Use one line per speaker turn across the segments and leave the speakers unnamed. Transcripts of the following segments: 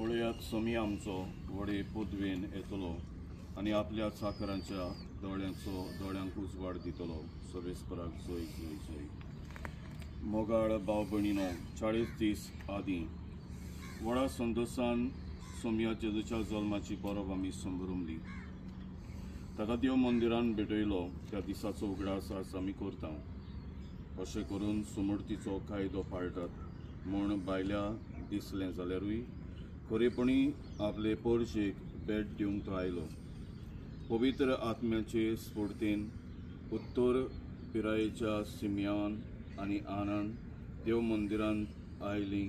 पळयात सोमी आमचो व्हडे पदवेन येतलो आनी आपल्या चाकरांच्या दोळ्यांक उजवाड दितलो. सर्वेस्पराक जय जय जय. मोगाळ भाव भयणीनो, 40 दीस आदीं व्हडा संतोशान सोमया जेजूच्या जल्माची परब आमी संभ्रमली. ताका देव मंदिरान भेटयलो त्या दिसाचो उगडास आज आमी करता. अशें करून सुमूर्तीचो कायदो पाळटात म्हूण बायल्या दिसलें जाल्यारूय खरेपणी आपले पोरशेक भेट दिवंक तो आयलो. पवित्र आत्म्याचे स्फूर्तीन उत्तर पिरायेच्या सिमयान आनी आनंद देव मंदिरांत आयली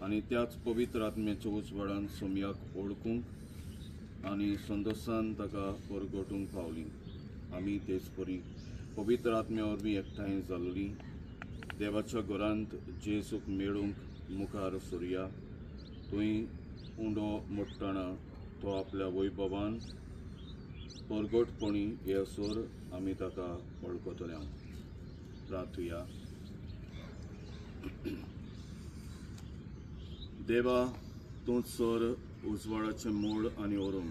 आनी त्याच पवित्र आत्म्याच्या उजवाडान सोमयाक वळखूंक आनी संतोशान ताका परगटूंक पावली. आमी तेच परी पवित्र आत्म्या वरवीं एकठांय जाल्ली देवाच्या घरांत जेजूक मेळूंक मुखार सुरया. थंय उंडो मोडटना तो आपल्या वैभवान परगटपणी येसर आमी ताका वळखतले. प्रार्थुया. देवा, तूं सर उजवाडाचें मूळ आनी ओरूम.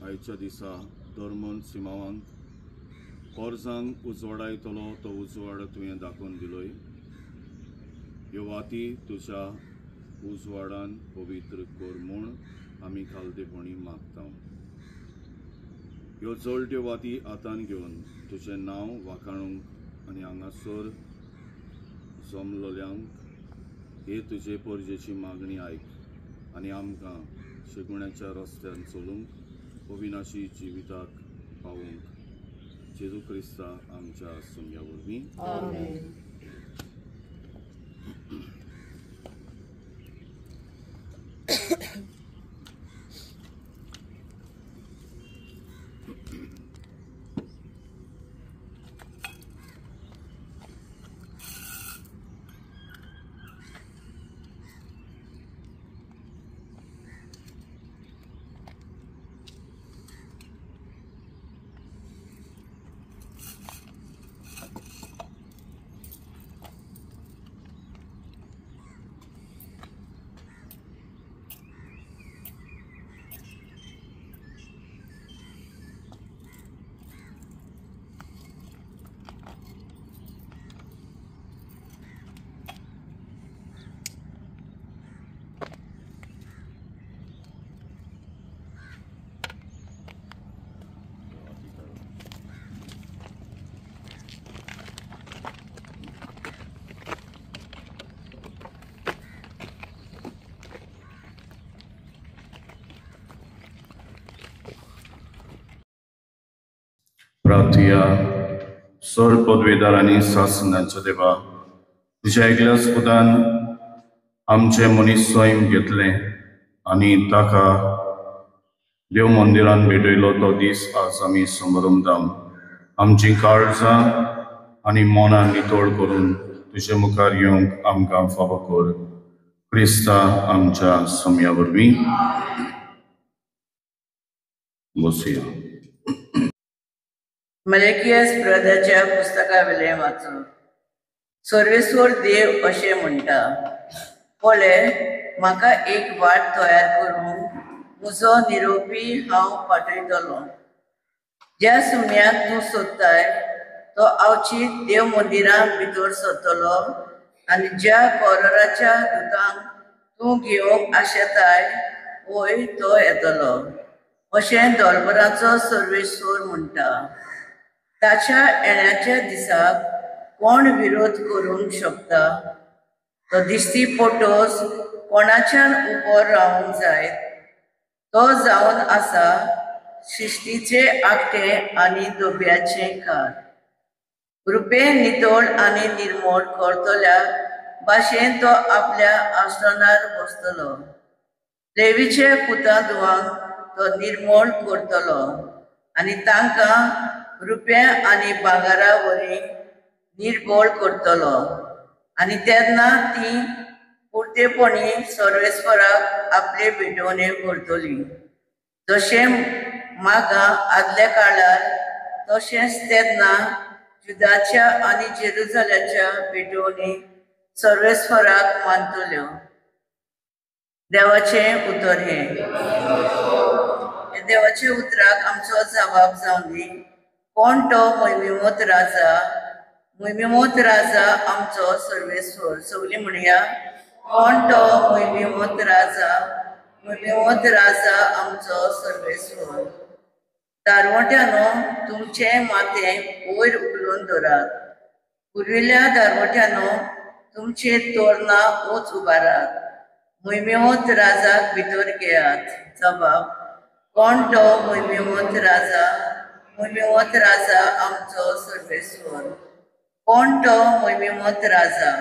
आयच्या दिसा धर्मन सिमावांक कोर्जांक उजवाडायतलो तो उजवाड तुवें दाखोवन दिलोय. ह्यो वाती तुज्या उजवाडान पवित्र कर म्हूण आमी खालतेपणी मागता. ह्यो जळट्यो वाती हातान घेवन तुजें नांव वाखाणूंक आनी हांगासर जमलोल्यांक हे तुजे परजेची मागणी आयक आनी आमकां शेगुण्याच्या रस्त्यान चलूंक अविनाशी जिविताक पावूंक जेजू क्रिस्ता आमच्या सोमया वरवीं. प्रार्थुया. सर पदवेदार आनी सासनाच्या देवा, तुज्या एकल्याच पुतान आमचें मनीस सैम घेतलें आनी ताका देव मंदिरान भेटयलो तो दीस आज आमी समरमता. आमचीं काळजां आनी मनां नितळ करून तुजे मुखार येवंक आमकां फावो कर. क्रिस्ता आमच्या सोमया वरवीं. बसया.
मलेकियस प्रदाच्या पुस्तकावेलें वाचूं. सर्वेस्वर देव अशें म्हणटा, पळय म्हाका एक वाट तयार करूंक म्हजो निरोपी हांव पाठयतलो. ज्या सुम्याक तूं सोदताय तो आवचीत देव मंदिरांत भितर सरतलो आनी ज्या कोरराच्या दुतांक तूं घेवंक आशेताय वय तो येतलो अशें दोलबराचो सर्वेस्वर म्हणटा. ताच्या येण्याच्या दिसाक कोण विरोध करूंक शकता? तो दिश्टी पडटोच कोणाच्यान उबो रावंक जायत? तो जावन आसा शिश्टीचे आगटें आनी दोब्याचें कार. रुपें नितळ आनी निर्मळ करतल्या भाशेन तो आपल्या आसनार बसतलो. लेवीचे पुता धुवांक तो निर्मळ करतलो आनी तांकां रुप्या आनी भांगरा वरी निर्बळ करतलो आनी तेन्ना ती पुरतेपणी सर्वेस्वराक आपले भेटवणे करतली. जशें मागां आदल्या काळार तशेंच तेन्ना जुदाच्या आनी जेरुजाल्याच्या भेटवणी सर्वेस्वराक मानतल्यो. देवाचें उतर हें. देवाचे उतराक आमचो जबाब जावन दी. कोण तो मोहिमेमोत राजा? मोहिमेमोत राजा आमचो सर्वेस्वर. सगळीं म्हणया, कोण तो मोहिमेमोत राजा? मोहिमेमोत राजा आमचो सर्वेस्वर. दारवट्यानो तुमचें माथें वयर उखलून धरात. पुर्विल्ल्या दारवट्यानो तुमचें तोरणां ऊंच उबारात. मोहिमेमोत राजाक भितर घेयात. जबाब, कोण तो मोहिमेमोत राजा? मोहिमेमोत राजा आमचो सर्वेस्वर. कोण तो मोहिमेमोत राजा?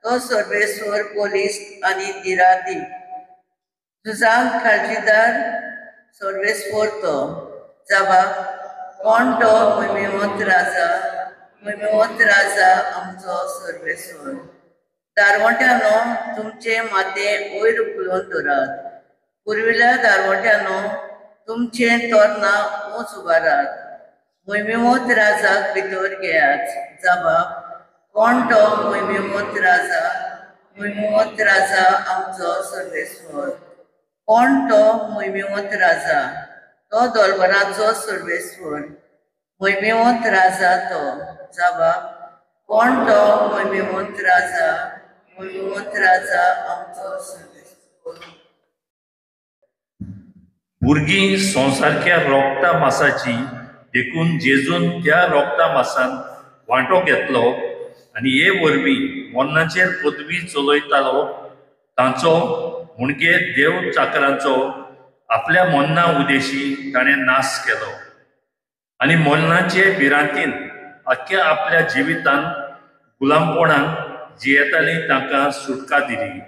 तो सर्वेस्वर पोलीस आनी दिरादी झुजांक काळजीदार सर्वेस्वर तो. जबाब, कोण तो मोहिमेमोत राजा? मोहिमेमोत राजा आमचो सर्वेस्वर. दारवट्यानो तुमचें माथें वयर उखलून धरात. पुर्विल्ल्या दारवट्यानो तुमचें तोरणां ऊंच उबारात. मोहिमेमोत राजाक भितर घेयात. जबाब, कोण तो मोहिमेमोत राजा? मोहिमेमोत राजा आमचो सर्वेस्वर. कोण तो मोहिमेमोत राजा? तो दोलबराचो सर्वेस्वर. मोहिमेमोत राजा तो. जबाब, कोण तो मोहिमेमोत राजा? मोहिमेमोत राजा आमचो सर्वेस्वर.
भुरगीं संवसारक्या रोगता मासाची देखून जेजून त्या रोगता मासान वांटो घेतलो आनी हे वरवीं मरणाचेर पदवी चलयतालो तांचो म्हणजे देव चाकरांचो आपल्या मरणा उदेशी ताणें नाश केलो आनी मरणाचे भिरांतीन आख्ख्या आपल्या जिवितान गुलामपणान जियेतालीं तांकां सुटका दिली.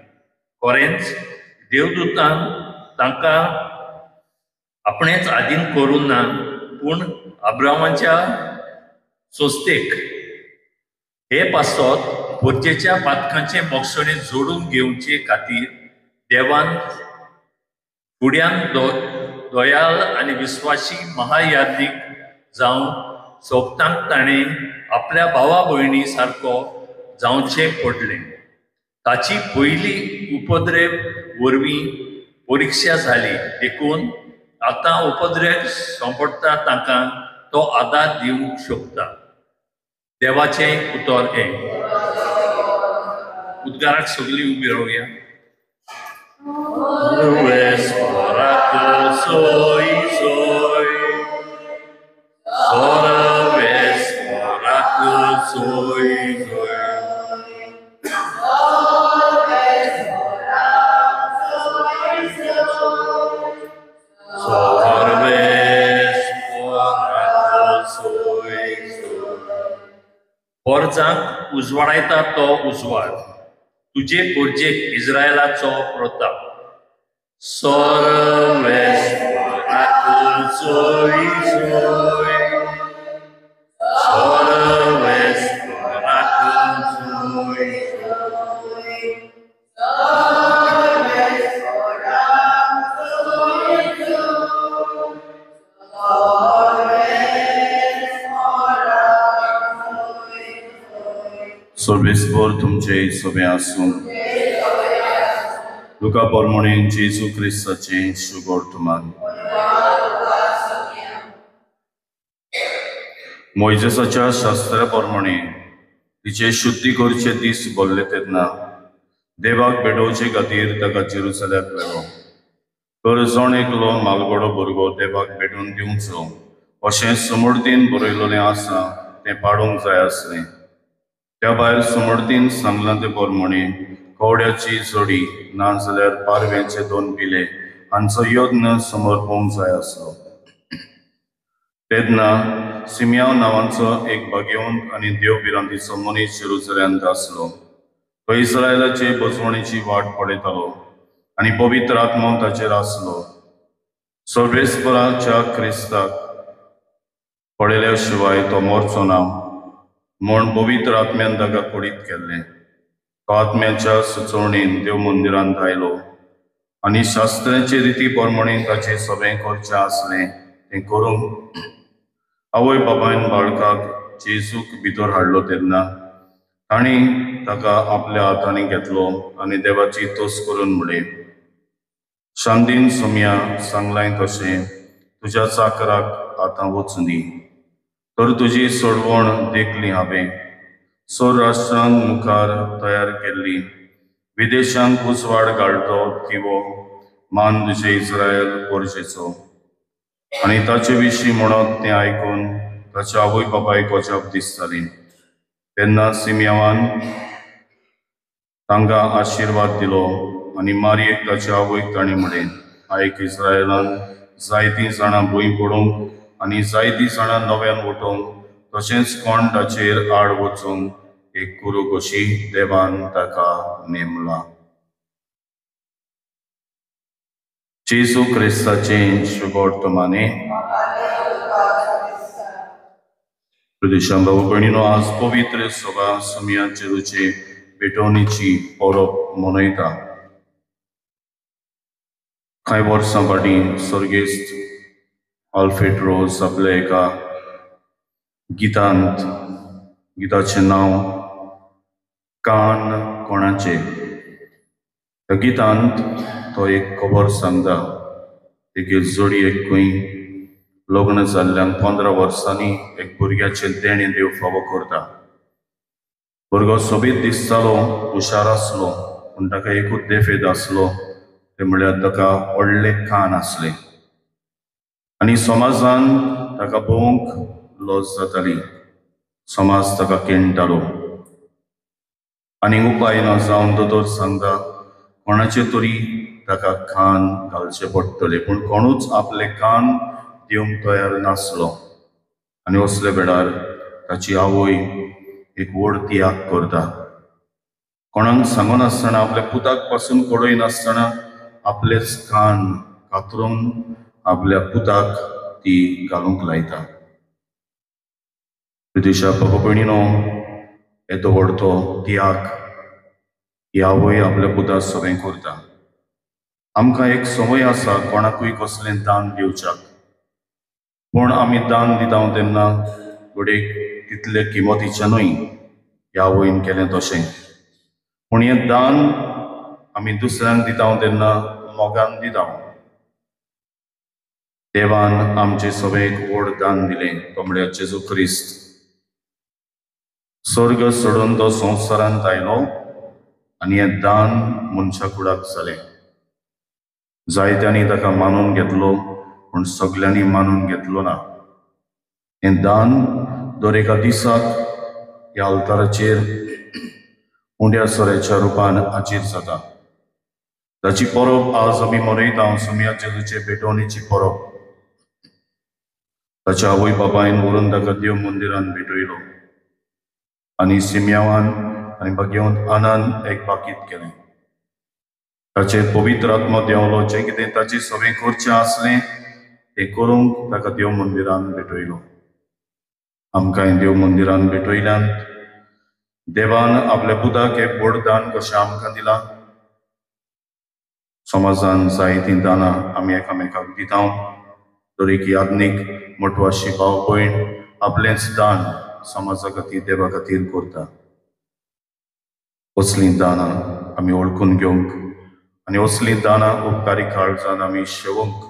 खरेंच देवदूतान तांकां आपणेच आदीन करूं ना, पूण अब्रामाच्या संस्थेक हे पासत पोरजेच्या पातकांचे मोक्षणे जोडून घेवचे खातीर देवान फुड्यान दयाल आनी विस्वासी महायादीक जावन सोगतांक ताणें आपल्या भावा भयणी सारको जावचें पडलें. ताची पयली उपद्रेव वरवीं परिक्षा जाली देखून आतां उपद्रेव सोंपडटा तांकां तो आदार दिवंक शकता. देवाचें उतर हें. उद्गाराक सगळीं उबी रावया. पोरजांक उजवाडायता तो उजवाड, तुजे पोरजेक इस्रायलाचो प्रताप.
सर्वेस्पर तुमचे सभे आसूं. लुका प्रमाणे जेजू क्रिस्ताचें शुभवर्तमान. मोयजेसाच्या शास्त्रा प्रमाणे तिचे शुद्धी करचे दीस भरले तेन्ना देवाक भेटोवचे खातीर ताका जेरुसलेमाक व्हेलो. तर जण एकलो मालगडो भुरगो देवाक भेटून दिवचो अशें समर्थीन बरयलेलें आसा तें पाडूंक जाय आसलें. त्या भायर समर्थीन सांगलां ते प्रमाणे कवड्याची जोडी ना जाल्यार पारव्यांचे दोन पिले हांचो यत्न समर्पूंक जाय आसलो. तेन्ना सिमियांव नांवांचो एक भाग्यवंत आनी देव भिरांतीचो मनीस जेरुसलेमांत आसलो. तो इस्रायलाचे बसवणेची वाट पळयतालो आनी पवित्र आत्मो ताचेर आसलो. सर्वेस्पराच्या क्रिस्ताक पळयल्या शिवाय तो मरचो ना म्हूण पवित्र आत्म्यान ताका कुडीत केल्लें. तो आत्म्याच्या सुचोवणेन देव मंदिरांत आयलो आनी शास्त्राचे रिती प्रमाणे ताचें सगळें करचें आसलें तें करूंक आवय बापायन बाळकाक जेजूक भितर हाडलो तेन्ना तांणी ताका आपल्या हातांनी घेतलो आनी देवाची तोस करून म्हणलें, शांतीन सोम्या सांगलाय तशें तुज्या चाकराक आतां वचूं दी, तर तुजी सोडवण देखली हांवें, सो राष्ट्रांक मुखार तयार केल्ली, विदेशांक उजवाड घालतो दिवो मान तुजे इस्रायल पोरजेचो। आनी ताचे विशीं म्हणत तें आयकून ताच्या आवय बापायक अजाप दिसताली। तेन्ना सिमियावान तांकां आशिर्वाद दिलो आनी मारयेक ताच्या आवयक ताणें म्हळें, आयक, इस्रायलान जायतीं जाणां भंय पडूंक आनी जायतीं जाणां नव्यान उठोवंक, तशेंच कोण ताचेर आड वचूंक एक कुरू कशी देवान ताका नेमला। जेजू क्रिस्ताचें शुभवर्तमाने। प्रदेशां भाव भयणीनो, आज पवित्र सभा सुमया जेजूचे भेटवणीची परब मनयता। कांय वर्सां फाटीं सर्गेस्त आल्फ्रेड रोज आपल्या एका गितांत, गिताचें नांव कान कोणाचे, त्या गितांत तो एक खबर सांगता। एके जोडयेक खंय लग्न जाल्ल्यांक 15 वर्सांनी एक भुरग्याचें देणें देव फावो करता। भुरगो सोबीत दिसतालो, हुशार आसलो, पूण ताका एकूच देफेद आसलो, तें म्हळ्यार ताका व्हडले कान आसले आनी समाजान ताका भोवंक लज जाताली, समाज ताका केणटालो। आनी उपाय ना जावन दोतोर सांगता कोणाचे तरी ताका कान घालचे पडटले, पूण कोणूच आपले कान दिवंक तयार नासलो। आनी असले वेळार ताची आवय एक व्हड त्याग करता, कोणाक सांगनासतना, आपल्या पुताक पासून कळयनासतना आपलेच कान कातरून आपल्या पुताक ती घालूंक लायता। प्रितीशा बाबा भयणीनो, येदो व्हड तो त्याग ही आवय आपल्या पुता सवें करता। आमकां एक संवय आसा कोणाकूय कसलें दान दिवच्याक, पूण आमी दान दिता तेन्ना घडयेक तितले किमतीचें न्हय ह्या आवयन केलें तशें, पूण हें दान आमी दुसऱ्यांक दिता तेन्ना मोगान दिता। देवान आमचे सवेक व्हड दान दिलें, तो म्हळ्यार जेजू क्रिस्त। स्वर्ग सोडून तो संवसारांत आयलो आनी हें दान मनशा कुडाक जालें। जायत्यांनी ताका मानून घेतलो, पूण सगल्यांनी मानून घेतलो ना। हें दान दर एका दिसाक ह्या अल्ताराचेर उंड्या सोऱ्याच्या रुपान आजीर जाता। ताची परब आज आमी मनयता, सुमया जेजूचे भेटवणीची परब। ताच्या आवय बापायन व्हरून ताका देव मंदिरान भेटयलो आनी सिमयावान आनी भाग्यवंत आनान एक बाकीत केलें। ताचेर पवित्र आत्मा देंवलो, जें कितें ताचें सगळें करचें आसलें तें करूंक ताका देव मंदिरान भेटयलो। आमकांय देव मंदिरान भेटयल्यान देवान आपल्या पुताक एक व्हड दान कशें आमकां दिलां। समाजान जायतीं दानां आमी एकामेकाक दिता, तर एक याज्ञीक मोटवाशी भाव भयण आपलेंच दान समाजा खातीर देवा खातीर करता। असलीं दानां आमी वळखून घेवंक आनी असलीं दानां उपकारी काळजान आमी शेवंक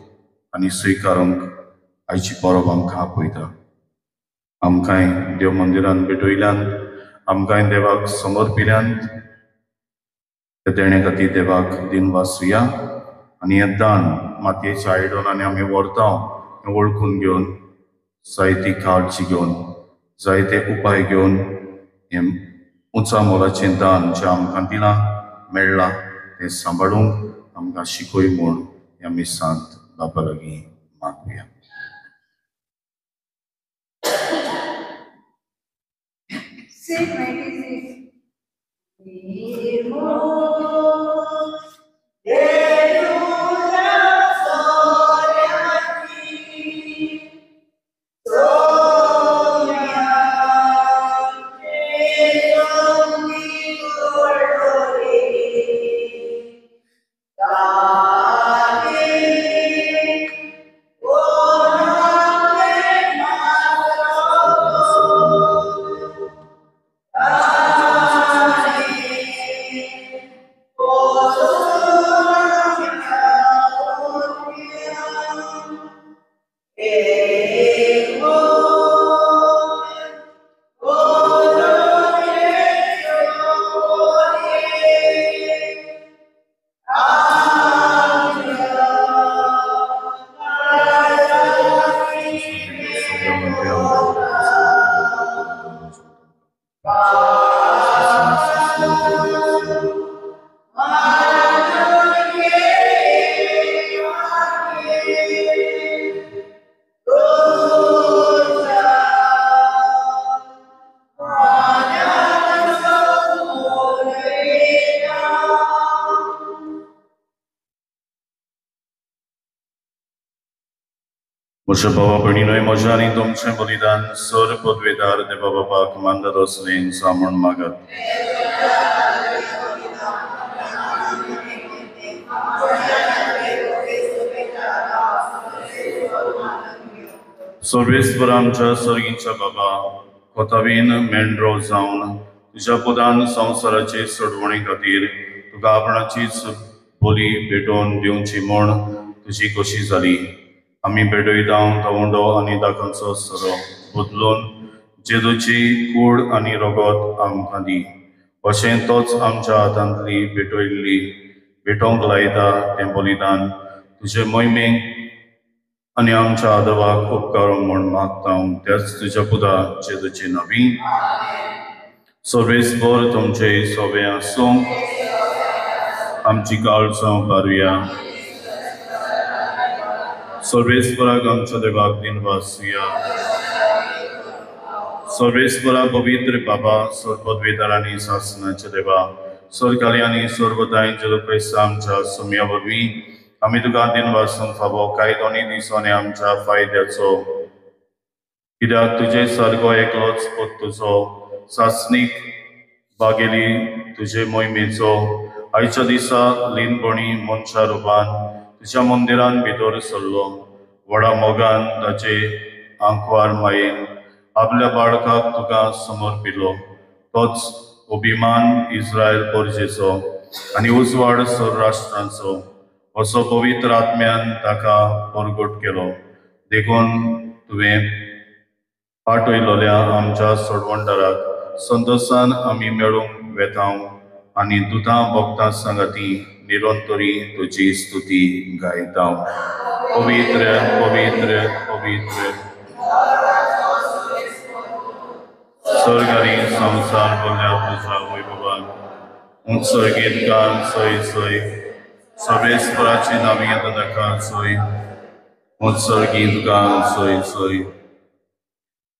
आनी स्विकारूंक आयची परब आमकां आपयता। आमकांय देव मंदिरान भेटयल्यान, आमकांय देवाक समर्पिल्यान त्या देणे खातीर देवाक दिनवासुया आनी हें दान मातयेच्या आयडोन आनी आमी व्हरता हें वळखून घेवन जायती काळजी घेवन जायते उपाय घेवन हें उंचा मोलाचें दान जें आमकां दिलां मेळ्ळां तें सांबाळूंक आमकां शिकय म्हूण ह्या मिसांत बापा लागीं मागुया।
Amen.
म्हज्या भावा भयणीनूय म्हज्या आनी तुमचें बलिदान सर पदवेदार देवा बापाक मानतात असलें जावं मागात. सर्वेस्पर आमच्या सर्गीच्या बाबा, कोतावीन मेंढरो जावन तुज्या पदान संवसाराचे सोडवणे खातीर तुका आपणाचीच बोली भेटोवन दिवची म्हूण तुजी खोशी जाली. आमी भेटयता तो उंडो आनी दाकांचो सरो बदलून जेजूची कूड आनी रगत आमकां दी. अशें तोच आमच्या हातांतली भेटयल्ली भेटोवंक लायता तें बलिदान तुजे मोहिमेक आनी आमच्या आदवाक उपकारूंक म्हूण मागता त्याच तुज्या पुता जेजूचे नांवी. सर्वेस्पर तुमचे सोबे आसूं. आमची काळजां उबारुया. सर्वेस्पराक आमच्या देवाक दिनवासुया. सर्वेस्परा पवित्र बाबा, सर्वपदवेदार आनी सासनाच्या देवा, सरकारी आनी सर्वदाय जेजू क्रिस्त आमच्या सोम्या वरवीं आमी तुका दिनवासूंक फावो कांय दोनी दिसांनी आमच्या फायद्याचो, कित्याक तुजे सारको एकलोच पूत तुजो सासणीक बागेली तुजे मोहिमेचो आयच्या दिसा लीनपणी मनशा रुपान तुज्या मंदिरान भितर सरलो. व्हडा मोगान ताचे आंकवार मायेन आपल्या बाळकाक तुका समर्पिलो. तोच अभिमान इस्रायल परजेचो आनी उजवाड स्वराष्ट्रांचो असो पवित्र आत्म्यान ताका परगट केलो. देखून तुवें पाठयलोल्या आमच्या सोडवणदाराक संतोशान आमी मेळूंक वेता आनी दुतां भक्तां सांगाती निरंतरी तुजी स्तुती गायता. पवित्र पवित्र पवित्र स्वर्गारी संवसार भरल्या तुज्या वैभवान. उत्सर्गीत गान सोय सोय सर्वेस्पराची नावी येता ताका सोय. उत्सर्गीत गान सोय सोय.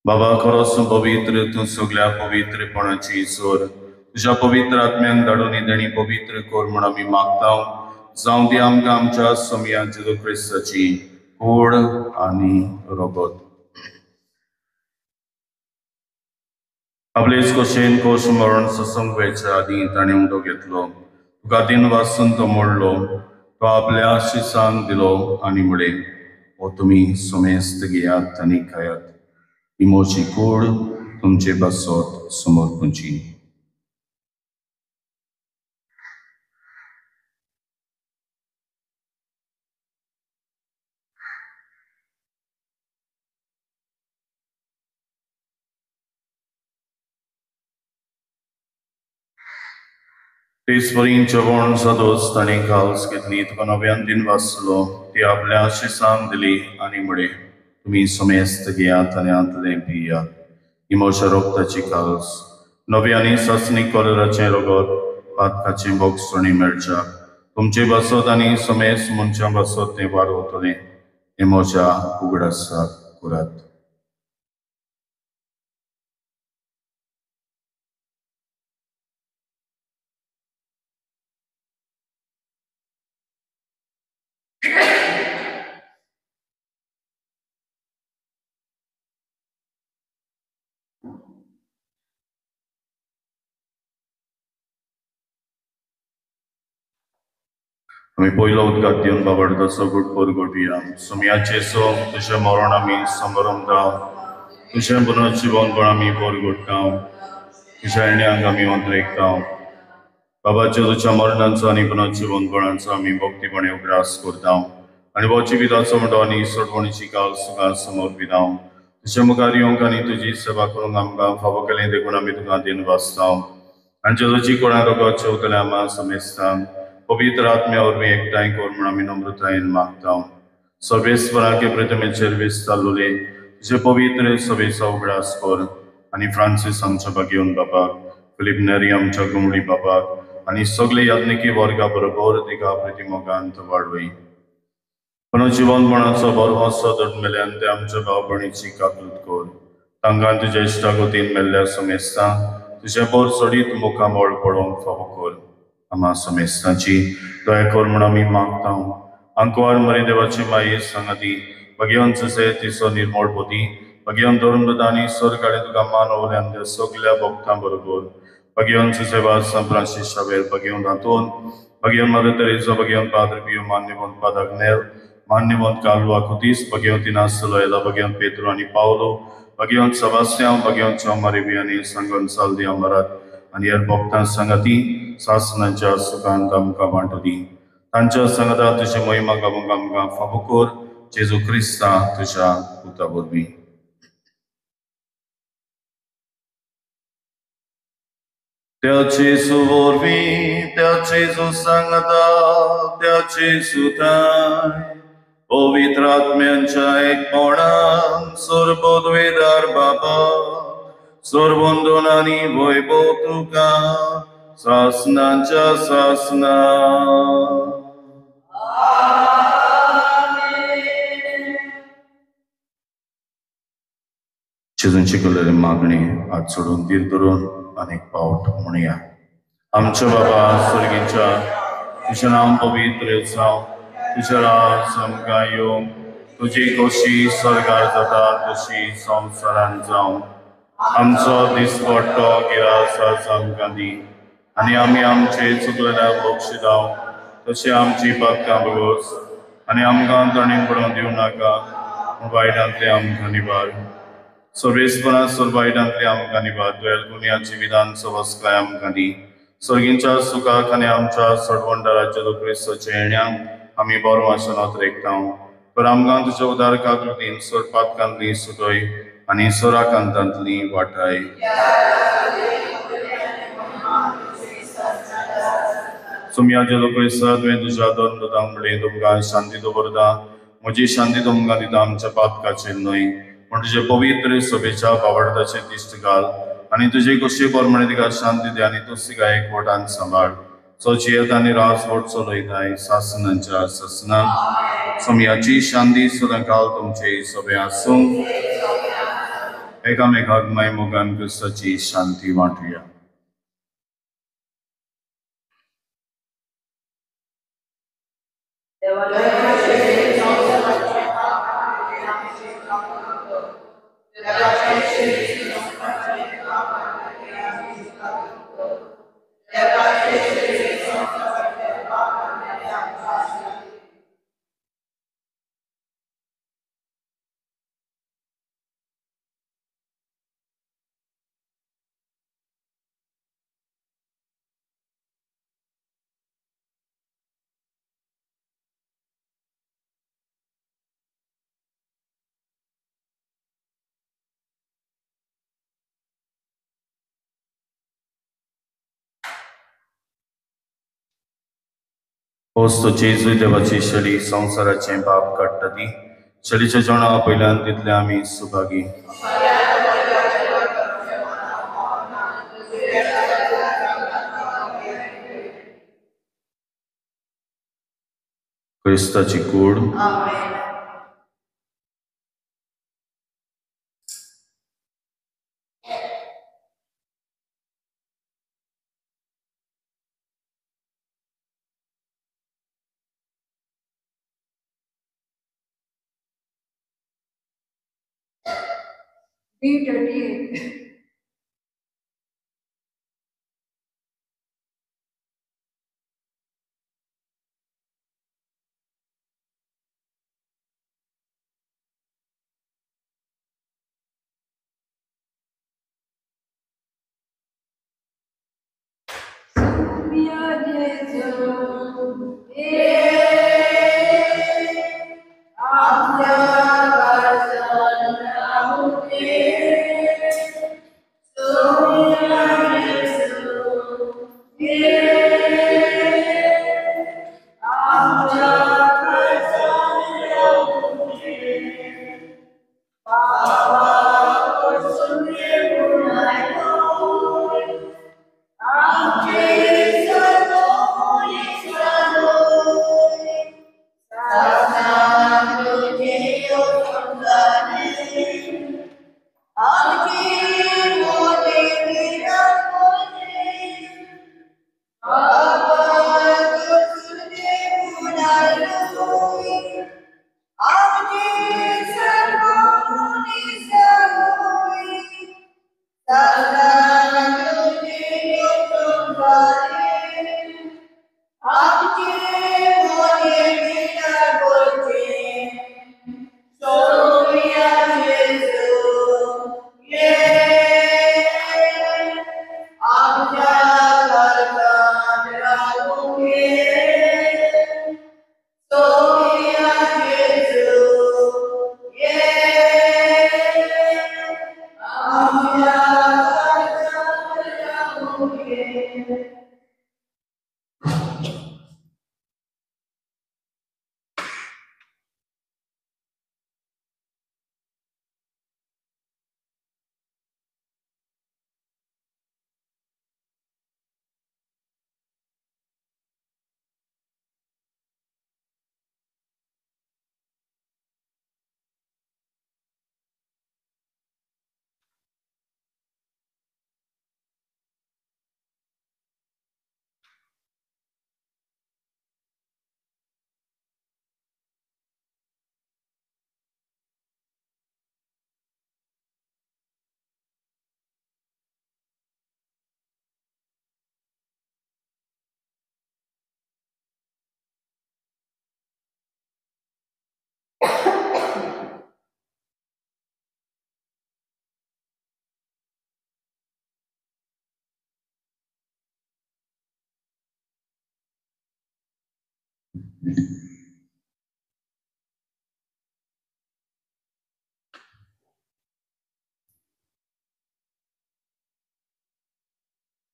बाबा खरोच पवित्र, तूं सगळ्या पवित्रपणाची जोर. तुज्या पवित्र आत्म्यांक धाडून देणी पवित्र कर म्हूण आमी मागता. जावं दी आमकां आमच्या सोमया जेजू क्रिस्ताची कूड आनी रगत. आपलेच कशेन कोश मरण ससंग वेच्या आदीं ताणें उंडो घेतलो, तुका दिनवासून तो मोडलो, तो आपल्या शिसांक दिलो आनी म्हळें, हो तुमी समेस्त घेयात आनी खायात. ही म्हजी कूड तुमचे पासत समर्पूची. तेचपरी जेवण जातोच ताणें काल्स घेतली, तुका नव्यान दिनवासलो, ती आपल्या शिसांक दिली आनी म्हळें, तुमी समेस्त घेयात आनी हांतलें पियात. ही म्हज्या रगताची काल्स, नव्या आनी सासणीक कलराचें रगत पातकाचें बोगसणी मेळच्याक तुमचे पासत आनी समेस्त मनशां पासत तें वाडवतलें. हें म्हज्या उगडासाक करात. आमी पयलो उदकांत दिवन बाबाडताचो गुट परगटुया. सोमयाचें सो तुजें मरण आमी समरमता, तुजें पुनर्जिवनपण आमी परगट्टा, तुज्या येण्यांक आमी अंतरेकता. बाबाच्या तुज्या मरणांचो आनी पुनर्जिवनपणाचो आमी भक्तीपणे उगडास करता आनी हो जिविताचो म्हणटो आनी सोडवणीची काल तुका समर्पिता. तुज्या मुखार येवंक आनी तुजी सेवा करूंक आमकां फावो केलें देखून आमी तुका दिनवासता. आनी जेजूची कोणा रगत जेवतल्या आमा समेस्तांक पवित्र आत्म्या वरवीं एकठांय कर म्हूण आमी नम्रतायेन मागता. सर्वेस्पराके प्रतिमेचेर विस्तारलोले तुजे पवित्र सभेचो उगडास कर आनी फ्रांसीस आमच्या बागेवन बापाक, फिलीप नेरी आमच्या गुमडी बापाक आनी सगळे याज्ञिकी वर्गा बरोबर तिका प्रतिमोगांत वाडवय. पुनर्जिवनपणाचो भरवंसो दड मेल्यान ते आमच्या भाव भयणीची काकूत कर. तांकां तुज्या इश्टागतीन मेल्ल्या समेस्तांक तुजें बोर चडीत मुखामळ पळोवंक फावो कर. आमा समेस्तांची दया कर म्हूण आमी मागता. अंकवार मरी देवाची माई सांगाती भगेवन सुसे तिचो निर्मोळ पोती भगेवन धरून स्वर्ग आनी तुका मान ओवल्यान सगल्या भक्तां बरोबर भगेवन सुसेवाद सांत फ्रांसीस शावेर भगेवन आंतोन भगेवन मदर तेरेसा भगेवन पाद्र पियो मान्यवंत पाद अग्नेल मान्यवंत कार्लो आकुतीस भगेवन तिनास लोयला भगेवन पेत्रो आनी पावलो भगेवन सेबास्त्यांव भगेवन चौमारी आनी सांगन साल्दी अमरात आनी ह्या भक्तां सांगाती सासनाच्या सुखांत आमकां वांटो दी. तांच्या सांगाता तुजी महिमा गावूंक आमकां फावो कर जेजू क्रिस्ता तुज्या पुता वरवीं. त्या जेजू वरवीं, त्या जेजू सांगाता, त्या जेजू थांय पवित्र आत्म्यांच्या एकपणान सर्वोद्वेदार बाबा सर्वंदनानी वैभव तुका सासनाच्या सासना. जेजून शिकवलेली मागणी हात सोडून धीर धरून अनेक पावट म्हणया. आमच्या बाबा स्वर्गीच्या तुझें नांव पवित्र जावं, तुझें राज आमकां येवं, तुजी खोशी स्वर्गार जाता तशी संवसारान जावं. आमचो दिसपट्टो गिरास आज आमकां दी आनी आमी आमचे चुकलेल्या बक्षिदांव तशें आमची पातकां बगोस आनी आमकां तणी पडोवन दिवं नाका पूण वायटांतले आमकां निवार. सर्वेस्परा सर्व वायटांतले आमकां निवार. दुयेल गुन्याची विधान सवस्काय आमकां दी. सर्गींच्या सुखाक आनी आमच्या सडवंडाराच्या क्रिस्ताच्या येण्याक आमी बरो आसनात रेखतांव. पर आमकां तुज्या उदार काकृतीन सोडपातकांतली सुटय आनी सोराकांतांतली वाटाय. सुमया जेजू क्रिस्ता तुवें तुज्या दोन दुतांक म्हणलें तुमकां शांती दवरता, म्हजी शांती तुमकां दिता, आमच्या पातकाचेर न्हय पूण तुजे पवित्र सभेच्या बावडताचेर दिश्ट घाल आनी तुजे खोशये प्रमाणे तिका शांती दी आनी तूं तिका एकवटान सांबाळ. सो जियेत आनी राज व्हड चलयताय सासनाच्या सासनाक. सोमयाची शांती सदांकाल तुमचे सभे आसूं. एकामेकाक माय मोगान क्रिस्ताची शांती वांटुया. वस्तू जेजू देवाची शली संवसाराचें पाप काडटा ती शलीच्या जेवणा पयल्यान तितले आमी सुभागी. क्रिस्ताची कूड.
B38.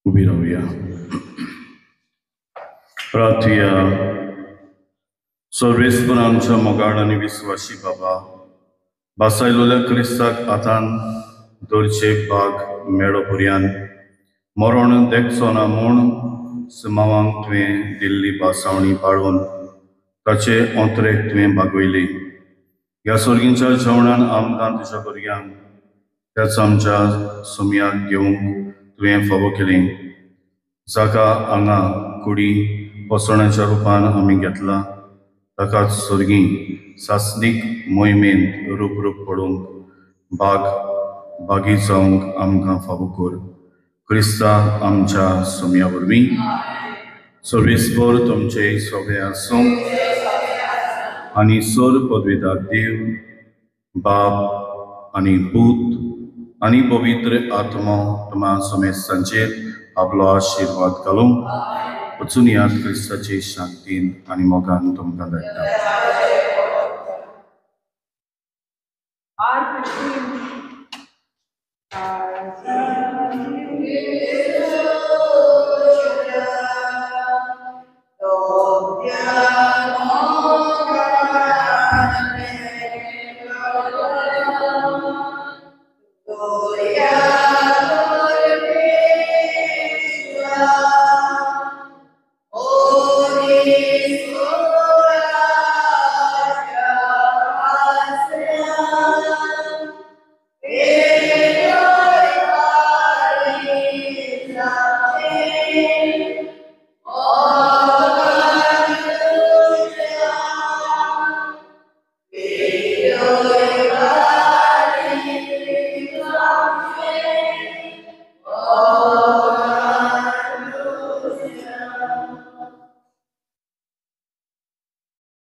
उबी रावया. प्रार्थुया. सर्वेस्पर आमच्या मोगाळ आनी विस्वाशी बाबा, बासायलोल्या क्रिस्ताक आतां दरचे भाग मेळो पुर्यान मरण देखचो ना म्हूण सिमावांक तुवें दिल्ली बासावणी पाळून ताचे ओंतरेक तुवें बागयली. ह्या सर्गींच्या जेवणान आमकां तुज्या भुरग्यांक त्याच आमच्या सुमयाक घेवंक तुवें फावो केली, जाका हांगा कुडी पोसवण्याच्या रुपान आमी घेतला ताकाच सर्गी सासणीक मोहिमेंत रूप रूप पडूंक बाग बागी जावंक आमकां फावो कर. क्रिस्ता आमच्या सुमया वरवीं. सर्वेस्पर तुमचे सगळे आसूं आनी सर पदवेदार देव बाप आनी पूत आनी पवित्र आत्मो तुमा समेस्तांचेर आपलो आशिर्वाद घालूंक. वचून याद क्रिस्ताचे शांतीन आनी मोगान तुमकां धाडटा.
R15.